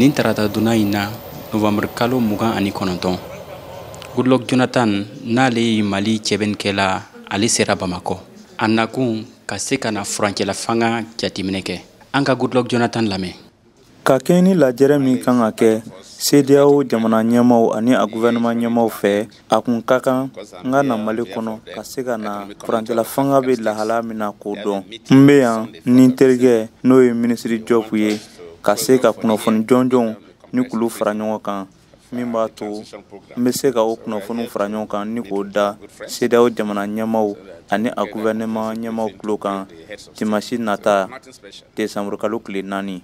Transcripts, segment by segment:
Nin tarata donna in na, novembre kalo 29, Goodluck Jonathan, n'ale ye Mali cɛbɛnkɛla, ale sera Bamakɔ. A nakun ka se ka na furancɛla fanga jateminɛ kɛ. An ka Goodluck Jonathan lamɛn. Ka kɛɲɛ ni lajɛrɛ min kan ka kɛ CEDEAO jamana ɲɛmaw ani a gouvernement ɲɛmaw fɛ, a kun ka kan n ka na Mali kɔnɔ ka se ka na furancɛla fanga bɛ lahala min na k'o dɔn. N bɛ yan ni n terikɛ, n'o ye minisiri Diop ye, ka se ka kunnafoni jɔnjɔnw ni k'olu fara ɲɔgɔn kan, min b'a to n bɛ se ka o kunnafoniw fara ɲɔgɔn kan ni k'o da CEDEAO jamana ɲɛmaw ani a gouvernement ɲɛmaw tulo kan dimanche nata, décembre kalo tile 4.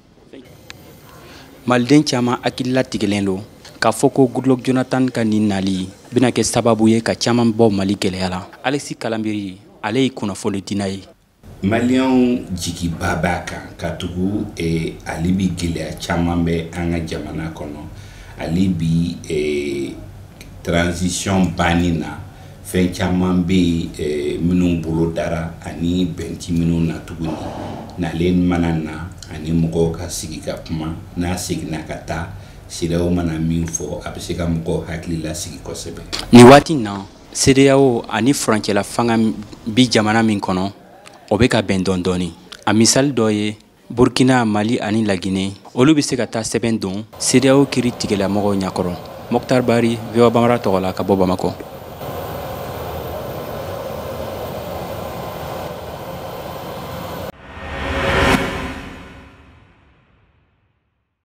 Maliden caman hakilila tigɛlen don k'a fɔ ko Goodluck Jonathan ka nin nali bɛna kɛ sababu ye ka caman bɔ Mali gɛlɛya la. Alexis Kalambiri, ale ye kunnafonidina ye. Maliyɛnw jigiba b'a kan, ka tugu ale bi gɛlɛya caman bɛ an ka jamana kɔnɔ. Ale bi transition banni na, fɛn caman bɛ yen minnu bolo dara ani bɛnti minnu na tuguni. N'ale mana na ani mɔgɔw ka sigi ka kuma, n'a seginna ka taa, CEDEAO mana min fɔ, a bɛ se ka mɔgɔw hakili lasigi kosɛbɛ. Nin waati in na, CEDEAO ani furancɛla fanga bi jamana min kɔnɔ, o bɛ ka bɛn dɔɔni dɔɔni. A misali dɔ ye Burkina, Mali ani Laginɛ, olu bɛ se ka taa sɛbɛn don CEDEAO kiiri tigɛlamɔgɔw ɲɛkɔrɔ. Mokhtar Bari, VOA Bambara tɔgɔ la, ka bɔ Bamakɔ.